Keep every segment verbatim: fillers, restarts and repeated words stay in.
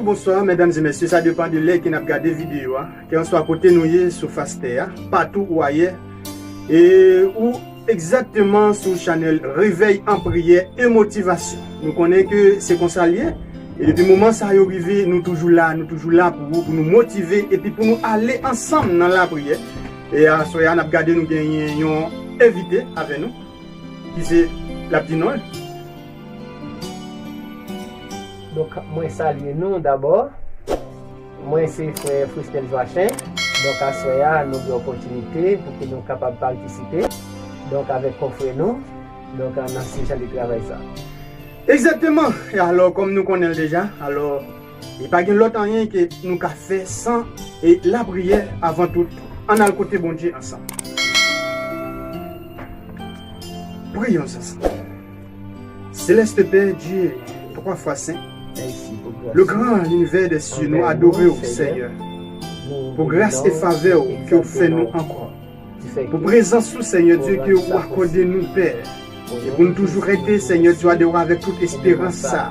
Bonswa, medam e mesye, sa depann de lè ke n ap gade videyo a. Kèlkanswa kote nou ye sou fas tè a, patou ou ayè, e ou egzakteman sou chanèl Réveil en prière et motivation. Nou konnen ke se konsa l ye. E depi moman sa yo rive, nou toujou la, nou toujou la pou ou, pou nou motive, epi pou nou ale ansanm nan lapriyè. E aswè a, n ap gade nou genyen yon envite avè nou, ki se, l ap di non l. Donk, mwen salye nou dabò. Mwen se frè Frisnel Joachin. Donk, aswè a, nou gen opòtinite pou ke nou kapab patisipe, donk, avèk konfrè nou, donk, nan se jan de travay sa. Egzakteman. E alò, kòm nou konnen l deja, alò, e pa gen lòt anyen ke nou ka fè san e lapriyè avan tout. Ann al kote Bondye ansanm. Prions ensemble. Céleste Père Dieu, trois fois saint, le grand, l'univers des cieux, nou adore w, Senyè, pou gras e favè w ke w fè nou ankò, pou prezans ou, Senyè Dye, ke w akòde nou, Pè, e pou nou toujou rete, Senyè Dye, adore avèk tout esperans sa.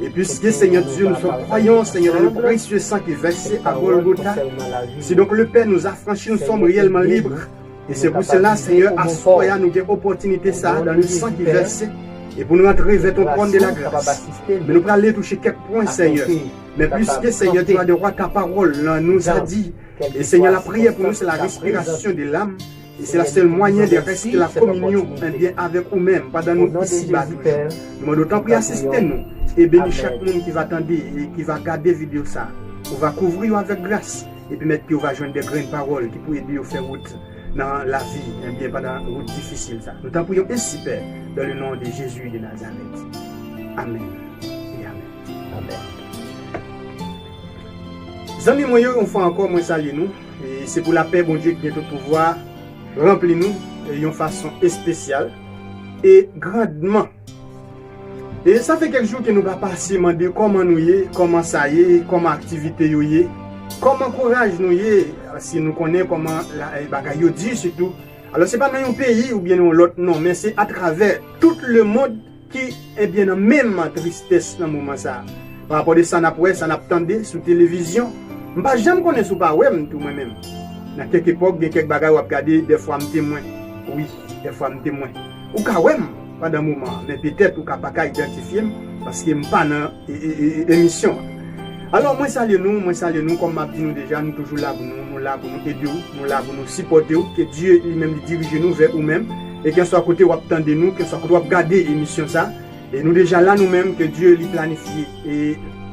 Et puisque, Seigneur Dieu, nous sommes croyants, Seigneur, dans le précieux sang qui est versé à Golgotha, si donc le Père nous affranchit, nous sommes réellement libres. E se pou sela, Senyè, aswè a nou gen opòtinite sa a, dans le sang qui est versé, e pou nou antre vè ton tròn de la gras. Men nou prale touche kèk pwen, Senyè. Men puiske, Senyè, tu as de roi, ta pawòl la nous a dit, e Senyè, lapriyè pou nou se la respiration de l'âme, e se la sèl mwayen de reste la kominyon, ebyen, avèk ou menm pandan nou isiba toujou. Nou mande w tanpri asiste nou e beni chak moun ki va tande e ki va gade videyo sa a. Ou va kouvri yo avèk gras. Epi mèt ke yo va jwenn de grenn pawòl ki pou ede yo fè wout nan lavi, ebyen, pandan wout difisil sa. Nou tanpri w ensi, Pè, dans le nom de Jésus de Nazareth. Amèn e amèn. Amèn. Zanmi mwen yo, yon fwa ankò, mwen salye nou. E se pou lapè Bondye ki gen tout pouvwa ranpli nou e yon fason espesyal e grandman. E sa fè kèk jou ke nou pa pase mande kòman nou ye, kòman sa ye, kòman aktivite yo ye, kòman kouraj nou ye, si nou konnen kòman la, eh, bagay yo di sitou. Alò, se pa nan yon peyi oubyen nan yon lòt non, men se atravè tout lemonn ki, ebyen, nan menm tristès nan moman sa a. Pa rapò de sa n ap wè, sa n ap tande sou televizyon, m pa janm konnen si w pa wè m tou mwen menm. Nan kèk epòk, gen kèk bagay w ap gade, dèfwa m temwen. Wi, dèfwa m temwen. Ou ka wè m pandan moman an, men petèt ou ka pa ka idantifye m, paske m pa nan e, e, e, e, emisyon an. Alò, mwen salye nou, mwen salye nou, kòm m ap di nou deja, nou toujou la pou nou, nou la pou nou ede w, nou la pou nou sipòte w, ke Dye li menm li dirije nou vè ou menm, e kèlkanswa kote w ap tande nou, kèlkanswa kote w ap gade emisyon sa, e nou deja la nou menm, ke Dye li planifye e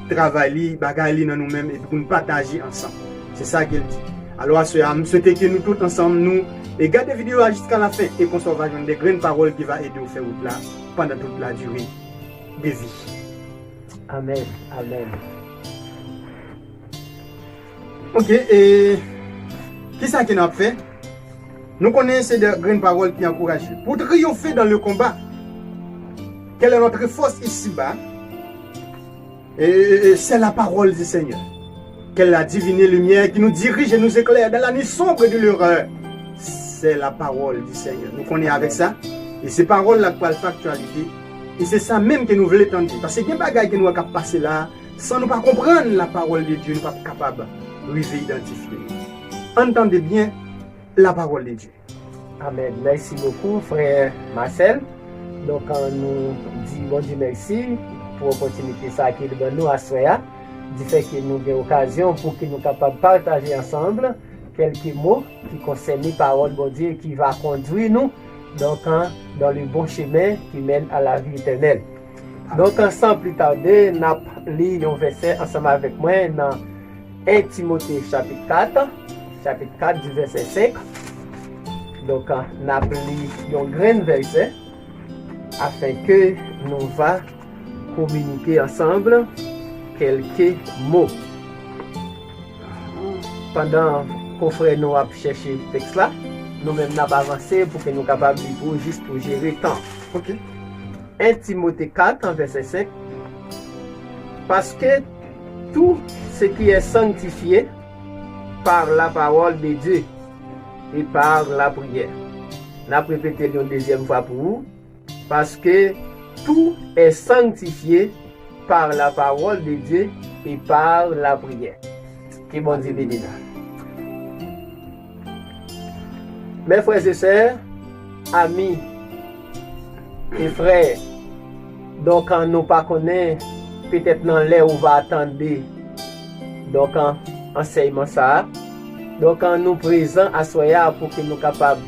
travay li, bagay li nan nou menm, epi pou nou pataje ansanm. Se sa ke l di. Alò, aswè a, m swete ke nou tout ansanm, nou e gade videyo a jiska lafen, e konsa w va jwenn de grenn pawòl ki va ede w fè wout la pandan tout la dire de vi. Amèn. Amèn. Ok, e kisa ke n ap fè? Nou konnen se de grenn pawòl ki ankouraje. Pour triompher dans le combat, quelle est notre force ici-bas? E, e, e, c'est la parole du Seigneur. Qu'elle la divine lumière qui nous dirige et nous éclaire dans la nuit sombre de l'erreur. C'est la parole du Seigneur. Nou konnen avèk sa. E se pawòl la k pral fè aktyalite. E se sa menm ke nou vle tande. Paske gen bagay ke nou wè k ap pase la, san nou pa konprann la parole de Dieu, nou p ap kapab rive idantifye yo. Ann tande byen la parole de Dieu. Amèn. Mèsi bokou, frè Marcel. Donk, an nou di Bondye mèsi pou opòtinite sa a ke li ban nou aswè a, difè ke nou gen okazyon pou ke n ap kapab pataje ansanm kèlke mo ki konsène pawòl Bondye ki va kondwi nou, donk, an, dans le bon chemin qui mène à la vie éternelle. Donk, an, san pli tade, n ap li yon vèsè ansanm avèk mwen nan en Timote chapit kat, chapit kat di vèsè senk. Donk, an, n ap li yon grenn vèsè afenke nou va kominike ansanm kèlke mo. Pandan konfrè nou ap chèche tèks la, nou menm n ap avanse pou ke nou kapab li pou jis pou jere tan. Ok. En Timote kat, an vèsè senk. Parce que tout ce qui est sanctifié par la parole de Dieu et par la prière. N ap repete l yon dezyèm fwa pou ou. Parce que tout est sanctifié par la parole de Dieu et par la prière. Ke Bondye beni nou. Mes frères et sœurs, amis et frères, donk, an, nou pa konnen, petèt nan lè ou va tande, donk, an, ansèyman sa a. Donk, an, nou prezan aswè a pou ke nou kapab,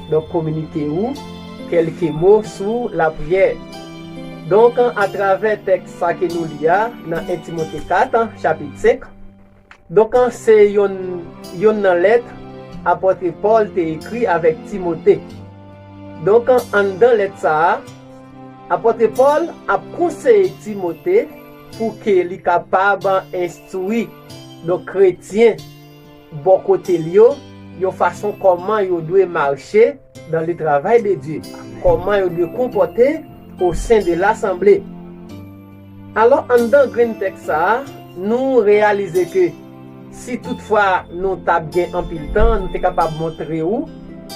donk, kominike ou kèlke mo sou lapriyè. Donk, an, atravè tèks sa ke nou li a, nan en Timote kat, chapit senk, donk, an, se yonn, yonn nan lèt apòt Pòl te ekri avèk Timote. Donk, an, anndan lèt sa a, apòt Pòl ap konseye Timote pou ke li kapab enstwi, donk, kretyen bò kote l yo, yon fason kòman yo dwe mache dans le travail de Dieu, kòman yo dwe konpòte au sein de l'assemblée. Alò, anndan grenn tèks sa a, nou reyalize ke si toutfwa nou t ap gen anpil tan, nou te kapab montre ou,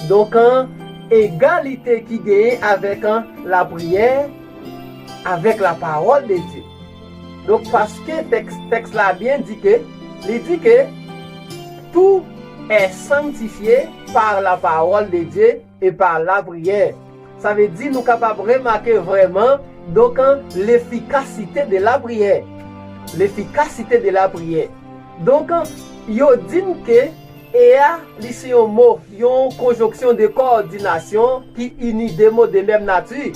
donk, an, egalite ki genyen avèk, an, lapriyè, avèk la parole de Dieu. Donk, paske tèks, tèks la byen di ke, li di ke, tout est sanctifié par la parole de Dieu et par la prière. Sa vle di nou kapab remake vrèman, donk, an, l'efficacité de la prière. L'efficacité de la prière. Donk, an, yo di n ke e a, li se yon mo, yon konjonksyon de kowòdinasyon ki ini de mo de menm nati.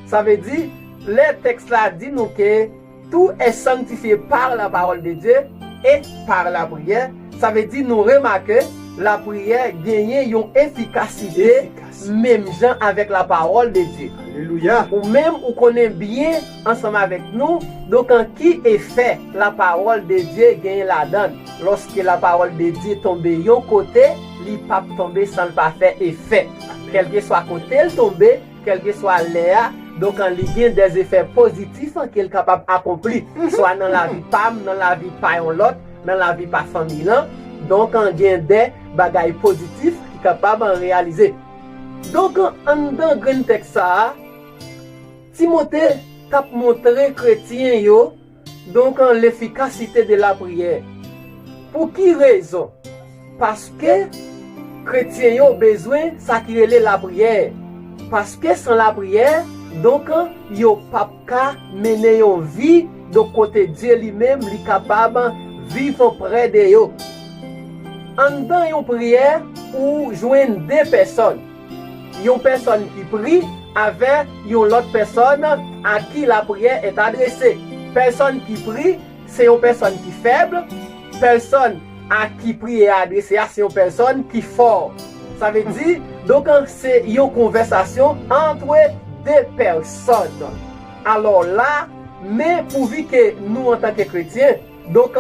Sa vle di, lè tèks la di nou ke tout est sanctifié par la parole de Dieu et par la prière, sa vle di nou remake lapriyè genyen yon efikasite menm jan avèk la parole de Dieu. Alelouya. Ou menm ou konnen byen ansanm avèk nou, donk, an, ki efè la parole de Dieu genyen ladan l. Lòske la parole de Dieu tonbe yon kote, li p ap tonbe san l pa fè efè. Kèlkeswa kote l tonbe, kèlkeswa lè a, donk, an, li gen dè efè pozitif, an, ke l kapab akonpli, swa nan lavi pa m, nan lavi pa yon lòt, nan lavi pa fanmi lan. Donk, an, gen dè bagay pozitif ki kapab, an, reyalize. Donk, an, anndan grenn tèks sa a, Timote t ap montre kretyen yo, donk, an, l'efficacité de la prière. Pou ki rezon? Paske kretyen yo bezwen sa ki rele lapriyè. Paske san lapriyè, donk, an, yo p ap ka mennen yon vi, donk, kote Dye li menm, li kapab viv prè de yo. Anndan yon priyè, ou jwenn de pèsòn. Yon pèsòn ki pri avè yon lòt pèsòn a ki lapriyè est adressée. Pèsòn ki pri, se yon pèsòn ki fèb. Pèsòn a ki priyè a adrese a, se yon pèsòn ki fò. Sa vle di, donk, se yon konvèsasyon antre de pèsòn. Alò la, men pouvi ke nou, antanke kretyen, donk,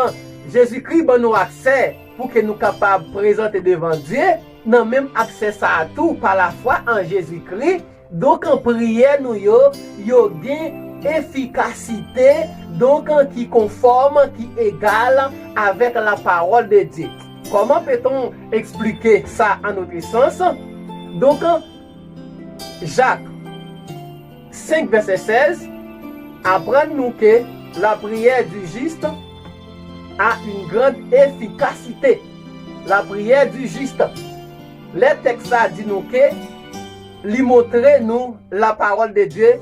Jezikri ban nou aksè pou ke nou kapab prezante devan Dye, nan menm aksè sa a tou, pa lafwa an Jezikri, donk, an, priyè nou yo, yo gen efikasite, donk, an, ki konfòm, ki egal avèk la parole de Dieu. Comment peut-on expliquer ça en notre sens? Donk, an, Jak senk vèsè sèz aprann nou ke la prière du juste a une grande efficacité. La prière du juste. Lè tèks la di nou ke li montre nou la parole de Dieu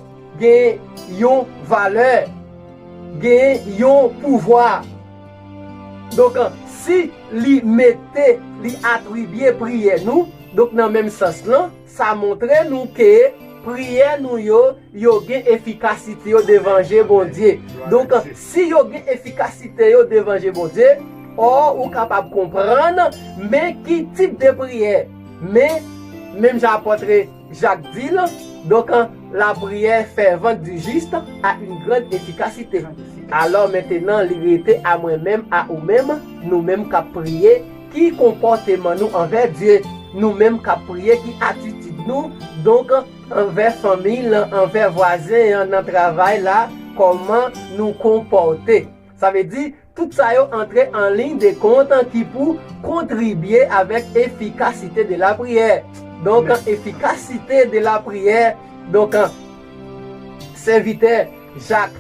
gen yon valè, gen yon pouvwa. Donk, si li mete, li atribye priyè nou, donk, nan menm sans lan, sa montre nou ke priyè nou yo, yo gen efikasite yo devan je Bondye. Donk, si yo gen efikasite yo devan je Bondye, o, ou kapab konprann men ki tip de priyè. Men, menm jan apòt Jak di l, donk, la prière fervente du juste a une grande efficacité. Alò, mentenan, li rete a mwen menm, a ou menm, nou menm k ap priye, ki konpòteman nou anvè Dye, nou menm k ap priye, ki atitid nou, donk, anvè fanmi lan, anvè vwazen an, nan travay la, kòman nou konpòte. Sa vle di, tout sa yo antre an liy de kont ki pou kontribye avèk efikasite de la priyè. Donk, efikasite de la priyè, donk, sèvitè Jak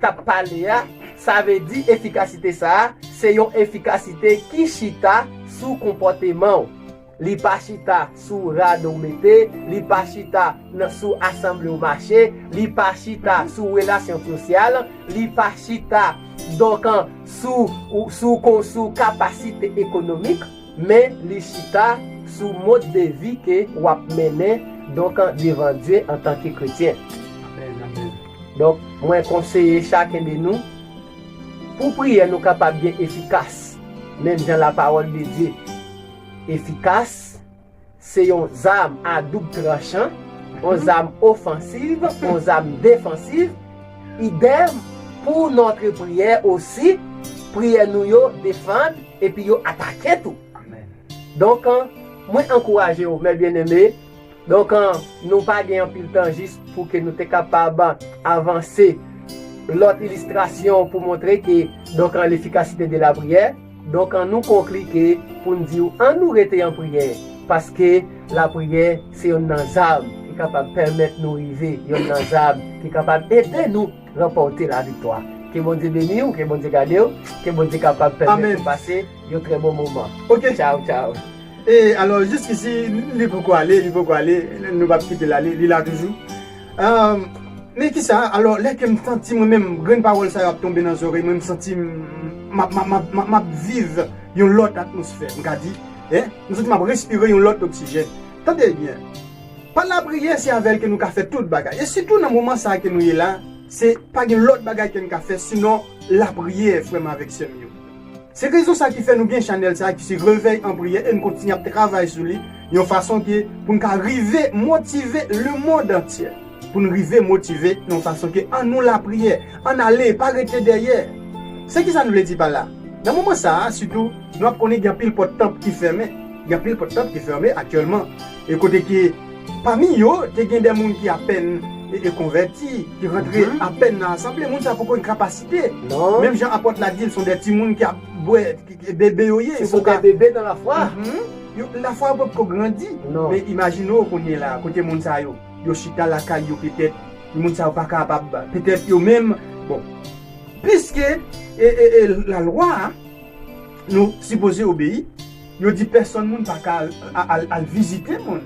t ap pale a, Sa vle di efikasite sa a, se yon efikasite ki chita sou konpòteman w. Li pa chita sou rad ou mete, li pa chita nan, sou asanble ou mache, li pa chita sou relasyon sosyal, li pa chita, donk, sou, sou, sou kapasite ekonomik, men li chita sou mòd de vi ke w ap mennen, donk, devan Dye antanke kretyen. Amèn, amèn. Donk, mwen konseye chaken de nou, pou priyè nou kapab byen efikas, menm jan lapawòl de Dye efikas, se yon zam a doub tranchan, yon zam ofansiv, yon zam defansiv. Idèm pou notre prière osi, priyè nou yo defann epi yo atake tou. Amèn. Donk, mwen ankouraje w, mè byeneme. Donk, nou pa gen anpil tan jis pou ke nou te kapab avanse lòt ilistrasyon pou montre ke, donk, lefikasite de lapriyè. Donk, nou konkli ke pou n di w, ann nou rete an priyè, paske lapriyè se youn nan zam ki kapab pèmèt nou rive, youn nan zam ki kapab ede nou ranpòte laviktwa. Ke Bondye beni w, ke Bondye gade w, ke Bondye kapab pèmèt Amèn. Ou pase yon trè bon moman. Ok. Tchaw, tchaw. E alò, jiskisi, li poko ale, li poko ale, nou p ap kite l ale, li la toujou. Ahn, men kisa, alò, lè ke m santi mwen menm, grenn pawòl sa yo ap tonbe nan zòrèy mwen, m santi m, m ap, m ap, m ap, m ap, m ap viv yon lòt atmosfè, m ka di, en, m santi m ap respire yon lòt oksijèn. Tande byen, pa lapriyè, se avè l ke nou ka fè tout bagay. E sitou nan moman sa a ke nou ye la, se pa gen lòt bagay ke n ka fè, sinon lapriyè, frè m avèk sè m yo. Se rezon sa ki fè nou gen chanèl sa ki se Réveil en Prière e n kontinye ap travay sou li yon fason ke pou n ka rive motive lemonn antye. Pou n rive motive yon fason ke ann nou lapriyè, ann ale, pa rete dèyè. Se ki sa n vle di pa la? Nan moman sa a, sitou, nou ap konnen gen anpil pòt tanp ki fèmen. Gen anpil pòt tanp ki fèmen aktyèlman. E kote ke pami yo, te gen de moun ki apèn e, e konvèti, ki rantre Mhm. apèn nan asanble, moun sa poko gen kapasite. Non. Menm jan apòt la di l, se de timoun ki ap bwè, ki, ki bebe yo ye, Se yo sont poko des bébés dans la foi. Mhm. Yo, lafwa yo poko grandi. Non. Men imajine w kounye la, kote moun sa yo, yo chita lakay yo petèt, moun sa yo pa kapab, petèt yo menm, bon, piske, e, e, e, lalwa a, nou sipoze obeyi, yo di pèsonn moun pa ka al, al, al vizite moun.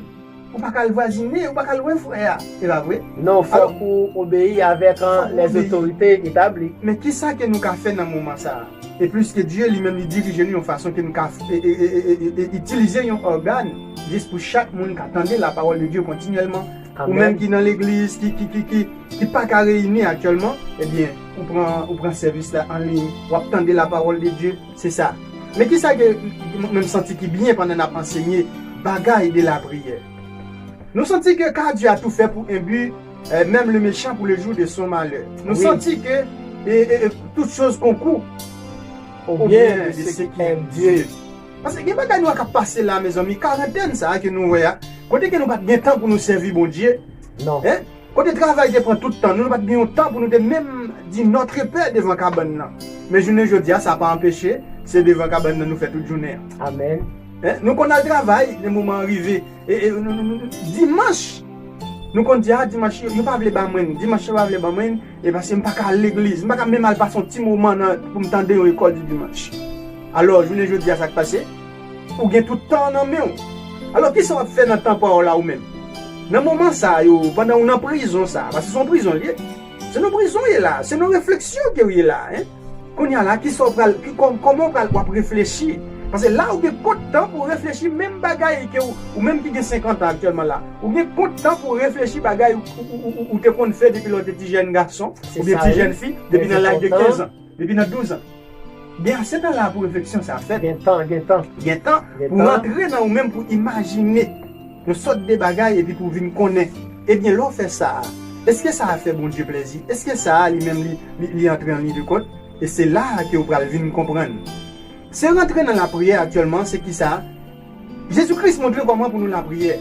Ou pa ka al vwazine, ou pa ka al wè frè a. E pa vre? Non, fòk Alò, ou obeyi avèk, fòk an, ou lèz obeyi. Otorite etabli. Men kisa ke nou ka fè nan moman sa a? E pliske Dye li menm li dirije nou yon fason ke nou ka f-, e, e, e, e, e, e, itilize yon ògàn jis pou chak moun ka tande lapawòl de Dye kontinyèlman. Ou Amèn. Menm ki nan legliz, ki, ki, ki, ki, ki pa ka reyini aktyèlman, ebyen, ou pran, ou pran sèvis la an liy, w ap tande lapawòl de Dye, se sa. Men kisa ke m, m, m santi ki byen pandan n ap ansenye bagay de lapriyè? Nou santi ke car Dieu a tout fait pour un but, euh, même le méchant pour le jour de son malheur. Nou Wi. Santi ke, e, e, e, tout chose concourt Au bien de ceux qui aiment Dieu. Paske gen bagay nou wè k ap pase la, mezanmi, karantèn sa a ke nou wè a, kote ke nou pa t gen tan pou nou sèvi Bondye. Non. En? Kote travay te pran tout tan nou, nou pa t gen yon tan pou nou te menm di Notre Père devan kabann nan. Men jounen jodi a, sa pa anpeche, se devan kabann nan nou fè tout jounen an. Amèn. En? Nou konn al travay, lè moman an rive, e, e, nou, nou, nou, dimanch, nou konn di, a, dimanch, yo, yo pa vle ban mwen, dimanch, yo pa vle ban mwen, e paske m pa ka al legliz, m pa ka menm al pase yon ti moman nan, pou m tande yon lekòl di dimanch. Alò, jounen jodi a, sa k pase? Ou gen tout tan an nan men w. Alò, kisa w ap fè nan tan pa w la ou menm? Nan moman sa yo, pandan w nan prizon sa, paske se yon prizon l ye. Se nan prizon w ye la, se nan refleksyon ke w ye la, en. Kounye a la, kisa w pral, ki, kò-, kòman w pral, w ap reflechi? Paske la, ou gen kont tan pou w reflechi menm bagay ke w, ou menm ki gen senkant an aktyèlman la. Ou gen kont tan pou w reflechi bagay ou, ou, ou, ou, ou te konn fè depi lè w te ti jèn gason, Se oubyen sa, ti wi. Jèn fi, depi nan laj de kenz an. Depi nan douz an. Gen ase tan la pou refleksyon sa fèt. Gen tan, gen tan. Gen tan Gen pou tan. Rantre nan ou menm pou imajine yon sòt de bagay epi pou vin konnen. Ebyen, lè w fè sa a, èske sa a fè Bondye plèzi? Èske sa a li menm li, li, li antre an liy de kont? E se la a ke w pral vin konprann. Se rantre nan lapriyè aktyèlman, se kisa? Jezi Kris montre kòman pou nou lapriyè.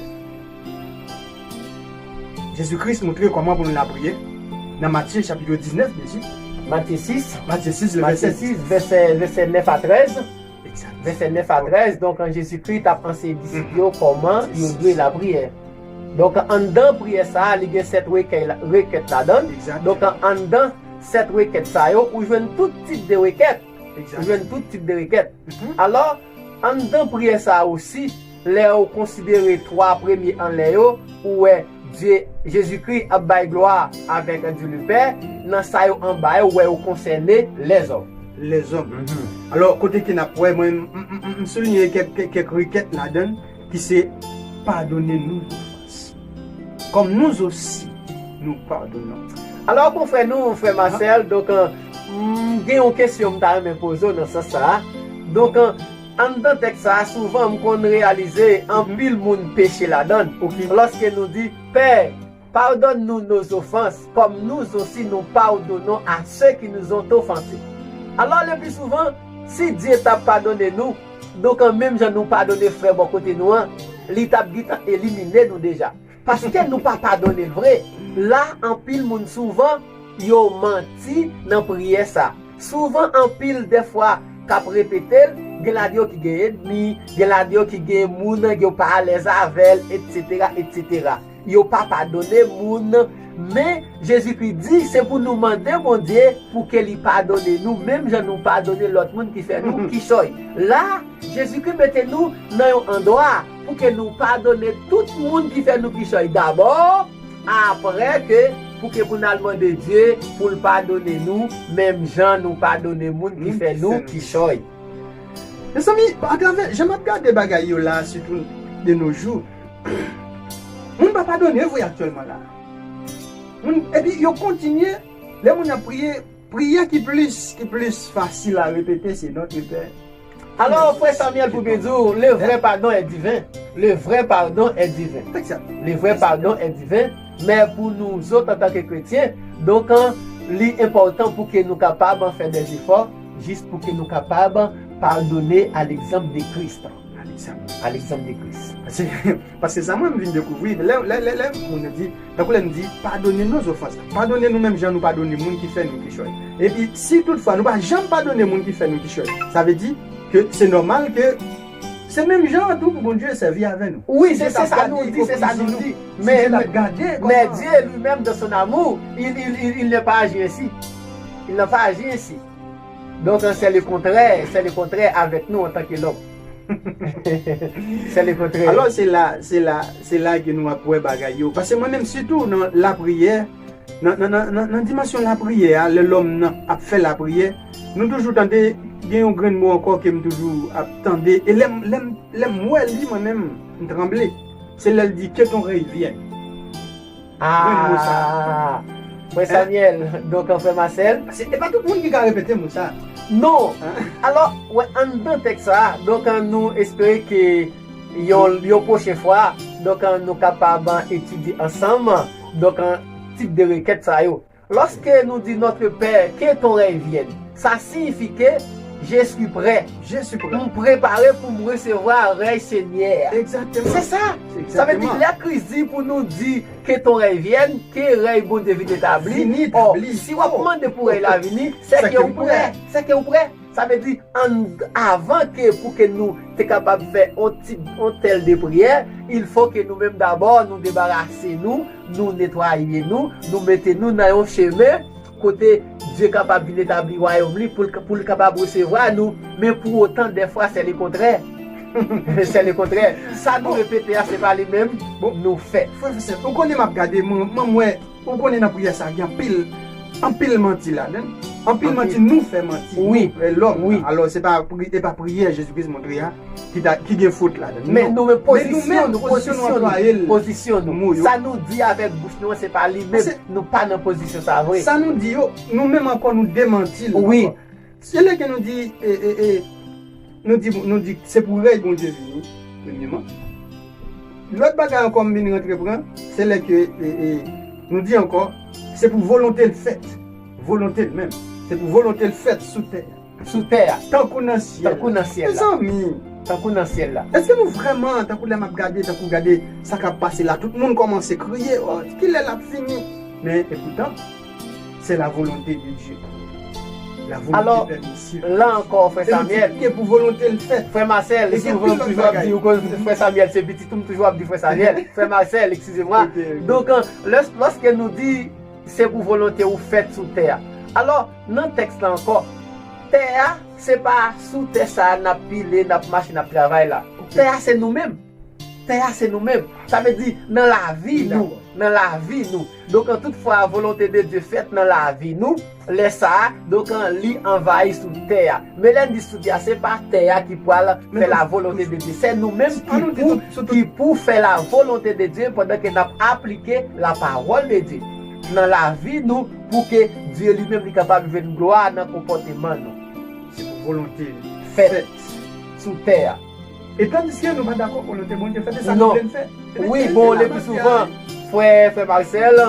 Jezi Kris montre kòman pou nou lapriyè nan Matye chapit diznèf, byensi. Matye sis. Matye sis, le Matye vèsè sis, vèsè, vèsè nèf a trèz. Egzat. Vèsè nèf a trèz, donk, an Jezikri t ap anseye disip yo kòman yo dwe lapriyè. Donk, anndan priyè sa a, li gen sèt rekèy la, rekèt ladan l. Egzat. Donk, anndan sèt rekèt sa yo, ou jwenn tout tip de rekèt. Ou jwenn tout tip de rekèt. Alò, anndan priyè sa a osi, lè ou konsidere twa premye anlè yo, ou wè Dye, Jezikri ap bay glwa avèk Dye Lepè, nan sa yo anba yo, ou wè yo konsène lèzòm. Lèzòm. Alò, kote ke n ap wè, mwen, m, m, m, m souliye kèk, kèk, kèk rekèt ladan l, ki se padone nou zofans. Comme nous aussi, nous pardonnons. Alò, konfrè nou, frè Marcel, donk, euh, m gen yon kesyon m ta renmen poze w nan sans sa a. Donk, euh, anndan tèks sa a, souvan m konn reyalize anpil moun peche ladan l. Lòske nou di, Père, pardonne-nous nos offenses, comme nous aussi nous pardonnons à ceux qui nous ont offensés. Alò, le pli souvan, si Dye t ap padone nou, donk, menm jan nou padone frè bò kote nou an, li t ap gentan elimine nou deja. Paske nou pa padone l vre. La, anpil moun souvan, yo manti nan priyè sa. Souvan, anpil dèfwa, k ap repete l, gen ladan yo ki gen ènmi, gen ladan yo ki gen moun yo pa alèz avè l, etsetera, etsetera. Yo pa padone moun, men Jezikri di se pou nou mande Bondye pou ke li padone nou, menm jan nou padone lòt moun ki fè nou kichòy. La, Jezikri mete nou nan yon andwa pou ke nou padone tout moun ki fè nou kichòy dabò, apre ke pou ke pou n al mande Dye pou l padone nou, menm jan nou padone moun ki fè nou kichòy. Mezanmi, atravè jan m ap gade bagay yo la, sitou de nos jours, moun pa padone vre aktyèlman la. Moun, epi yo kontinye, lè moun ap priye, priyè ki plis, ki plis fasil a repete, se Notre Père. Alò, frè Samuel, pou byen di w, le vrai pardon est divin. Le vrai pardon est divin. Le vrai pardon est divin. Men pou nou zòt, antanke kretyen, donk, an, li enpòtan pou ke nou kapab fè dè jefò, jis pou ke nou kapab padone à l'exemple de Christ. À l'exemple de Christ. Paske, paske sa mwen m vin dekouvri, lè, lè, lè, lè moun nan di, tankou lè m di, padone nos offenses. Padone nou menm jan nou padone moun ki fè nou kichòy. Epi, si toutfwa nou pa janm padone moun ki fè nou kichòy, sa vle di ke se nòmal ke se menm jan an tou pou Bondye sèvi avè nou. Wi, se, se sa nou di, se sa nou di. Men, men Dieu lui-même, dans son amour, il, il, il, il n'est pas agi ainsi. Il n'a pas agi ainsi. Donk, c'est le contraire, c'est le contraire avec nous en tant que l'homme. C'est le contraire. Alò, se la, se la, se la ke nou ap wè bagay yo. Paske mwen menm, sitou nan lapriyè, nan, nan, nan, nan, nan dimansyon lapriyè a, lè lòm nan ap fè lapriyè, nou toujou tande, gen yon grenn mo ankò ke m toujou ap tande, e lè m, lè m, lè m wè li, mwen menm, m tranble. Se lè l di, Que ton règne vienne. Grenn mo sa. Ah, frè Samuel, donk, an, frè Marcel. Se, e pa tout moun ki ka repete mo sa. Non. Alò, wè, anndan tèks sa, donk, an, nou espere ke yon, yon pwochen fwa, donk, an, nou kapab, an, etidye ansanm, donk, an, tip de rekèt sa yo. Lòske nou di, Notre Père, que ton règne vienne, sa siyifi ke je suis prêt. Je suis prêt. M prepare pou m resevwa rèy Senyè a. Egzakteman. Se sa. Sa vle di, lè Kris di pou nou di, Que ton règne vienne, ke rèy Bondye vin etabli. Vin etabli. Ò, si w ap mande pou rèy la vini, se ke ou prè. Se ke ou prè. Sa vle di, an, avan ke pou ke nou te kapab fè on ti, on tèl de priyè, il faut que nou menm dabò, nou debarase nou, nou netwaye nou, nou mete nou nan yon chemen kote Dye kapab vin etabli wayòm li pou l, pou l kapab resevwa nou. Men pou otan, dèfwa, se le kontrè. Se le kontrè. Sa nou repete a, se pa li menm nou fè. Frè Vincent, ou konnen m ap gade, mwen, mwen, mwen, ou konnen nan priyè sa, gen anpil, anpil manti ladan l. Anpil manti, nou fè manti, nou, lòm. Alò, se pa pri-, se pa priyè Jezi Kris montre a ki ta, ki gen fot ladan l. Men nou menm, pozisyon nou, pozisyon nou, pozisyon nou. Sa nou di avèk bouch nou an, se pa li menm. Nou pa nan pozisyon sa vre. Sa nou di yo, nou menm ankò, nou demanti l ankò. Se lè ke nou di, e, e, e, nou di, nou di se pou rèy Bondye vini, premyeman. Lòt bagay ankò m vin rantre pran, se lè ke, e, e, nou di ankò, se pou volonte l fèt. Volonte l menm. Se pou volonte l fèt sou tè a. Sou tè a. Tankou nan syèl. Tankou nan syèl la. Mezanmi. Tankou nan syèl la. Èske nou vrèman, tankou lè m ap gade, tankou gade sa k ap pase la, tout moun kòmanse kriye, "Oh, kilè l ap fini?" Men, epoutan, c'est la volonté de Dieu. La volonté permissive. Alò, la ankò, frè Samuel. E nou di ke pou volonte l fèt. Frè Marcel, e gen anpil lòt bagay. Frè Samuel, se pitit ou, m toujou ap di frè Samuel. Frè Marcel, excusez-moi. Ok, ok. Donk, lè, lòske nou di, se pou volonte ou fèt sou tè a. Alò, nan tèks la ankò, tè a, se pa sou tè sa a n ap pile, n ap mache, n ap travay la. Tè a, se nou menm. Tè a, se nou menm. Sa vle di, nan lavi nou, nan lavi nou. Donk, an tout fwa, volonte de Dye fèt nan lavi nou, lè sa a, donk, an, li anvayi sou tè a. Men lè n di sou tè a, se pa tè a ki pral fè la volonte de Dye. Se nou menm ki pou, ki pou fè la volonte de Dye pandan ke n ap aplike la pawòl de Dye nan lavi nou, pou ke Dye li menm li kapab jwenn glwa nan konpòteman nou. Se pou volonte li fèt sou tè a. E tandiske nou pa dakò volonte Bondye fèt, e sa nou vle n fè. Wi, bon, le pli souvan, frè, frè Marcel,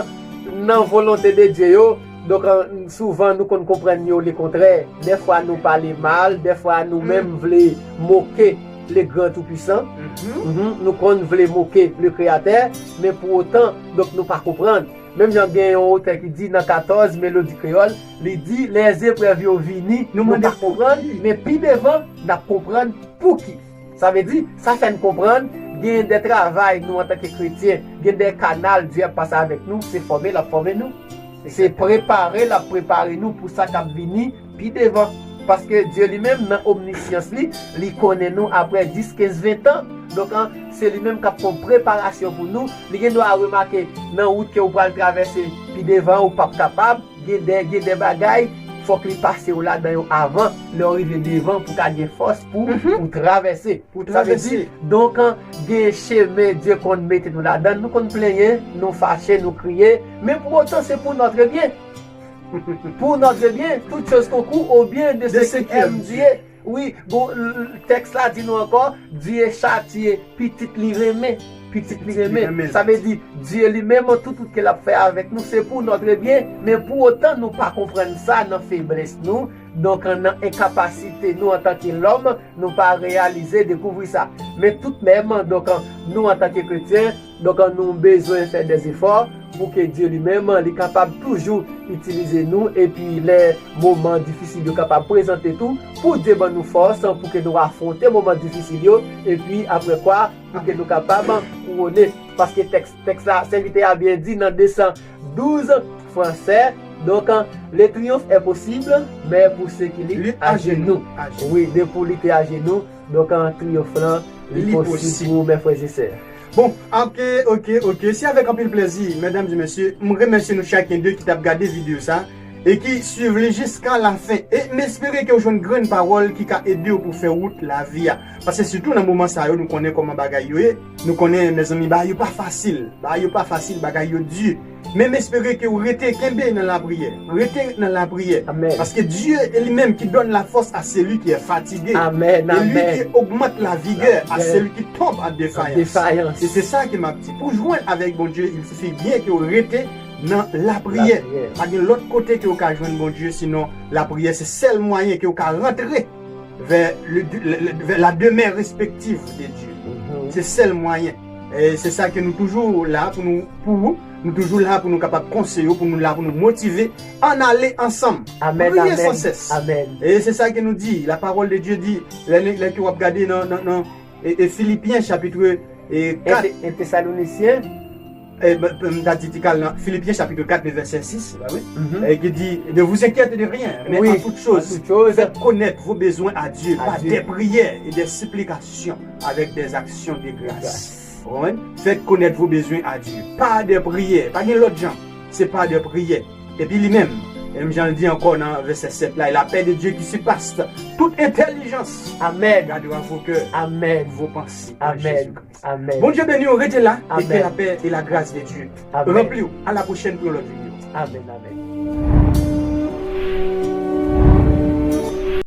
nan volonte de Dye yo, donk, an, souvan nou konn konprann yo le kontrè. Dèfwa nou pale mal, dèfwa nou menm vle moke le gran Tou Pwisan. Mhm, nou konn vle moke le Kreyatè, men pou otan, donk, nou pa konprann. Menm jan gen yon otè ki di nan katòz Melodi Kreyòl, li di, lè zeprèv yo vini, nou pa konprann, men pi devan, n ap konprann pouki. Sa vle di, sa fè n konprann, gen de travay nou antanke kretyen, gen de kanal Dye ap pase avèk nou, se fòme l ap fòme nou. Se prepare l ap prepare nou pou sa k ap vini pi devan. Paske Dye li menm, nan omnisyans li, li konnen nou apre dis, kenz, ven tan. Donk, an, se li menm k ap fè yon preparasyon pou nou. Li gen dwa remake nan wout ke ou pral travèse pi devan, ou p ap kapab. Gen de, gen de bagay, fòk li pase w ladan yo avan, lè w rive devan, pou w ka gen fòs pou ou travèse. Pou travèse. Sa vle di, donk, an, gen chemen Dye konn mete nou ladan, nou konn plenyen, nou fache, nou kriye, men pou otan, se pour notre bien. Pour notre bien, toutes choses concourent au bien de ceux qui aiment Dieu. Wi, bon, l-, l-, tèks la di nou ankò, Dye chatye pitit li renmen. Pitit li renmen. Sa vle di, Dye li menm, tout, tout ke l ap fè avèk nou, se pour notre bien, men pou otan nou pa konprann sa nan feblès nou, donk, nan enkapasite nou antanke lòm, nou pa reyalize, dekouvri sa. Men toutmenm, donk, nou antanke kretyen, donk, nou bezwen fè de efò pou ke Dye li menm, li kapab toujou itilize nou, epi lè moman difisil yo kapab prezante tou, pou Dye ban nou fòs, pou ke nou afwonte moman difisil yo, epi apre kwa, pou ke nou kapab kouwone. Paske tèks, tèks la, sèvitè a byen di nan de san douz fransè, donk, le triomphe est possible, mais pour ceux qui luttent à genoux. Wi, depi w lite ajenou, donk, triyonf lan, li posib pou ou, mes frères et sœurs. Bon, ok, ok, ok. Se avèk anpil plezi, medam e mesye, m remèsye nou chak de ki t ap gade videyo sa e ki swiv li jiska lafen. E m espere ke w jwenn grenn pawòl ki ka ede w pou fè wout lavi a. Paske sitou nan moman sa yo, nou konnen kòman bagay yo ye. Nou konnen, mezanmi, bagay yo pa fasil. Bagay yo pa fasil, bagay yo di. Men m espere ke w rete kenbe nan lapriyè. Rete nan lapriyè. Amèn. Paske Dieu est lui-même qui donne la force à celui qui est fatigué. Amèn, et lui qui augmente la vigueur à celui qui tombe en défaillance. En défaillance. E se sa ke m ap di. Pou jwenn avèk Bondye, il suffit bien ke w rete nan lapriyè. Lapriyè. Pa gen lòt kote ke w ka jwenn Bondye, sinon lapriyè se sèl mwayen ke w ka rantre vers le, le, le, vers la demeure respective de Dieu. Mhm. Se sèl mwayen. E se sa ke nou toujou la pou nou, pou ou. Nou toujou la pou nou kapab konseye w, pou nou la pou nou motive, ann ale ansanm. Amèn, priye san sès. Amèn. E se sa ke nou di, la parole de Dieu dit, lè, lè, lè ke w ap gade nan, nan, nan, e, e Filipyen chapit, e, kat. Ente-, Tesalonisyen. E, m, m ta di ti kal nan Filipyen chapit kat, vèsè sis, ba wi. Mhm. E ki di, ne vous inquiétez de rien, mais en toute chose, faites connaître vos besoins à Dieu par des prières et des supplications avec des actions de grâce. Grâce. Ou konprann? Faites connaître vos besoins à Dieu par des prières. Pa gen lòt jan. Se pa de priyè. Epi li menm, menm jan l di ankò nan vèsè sèt la, et la paix de Dieu qui surpasse toute intelligence gardera vos cœurs, vos pensées en Jésus-Christ. Amèn. Bondye beni w, rete la, et que la paix et la grâce de Dieu ranpli w. À la prochaine pour yon lòt videyo. Amèn, amèn.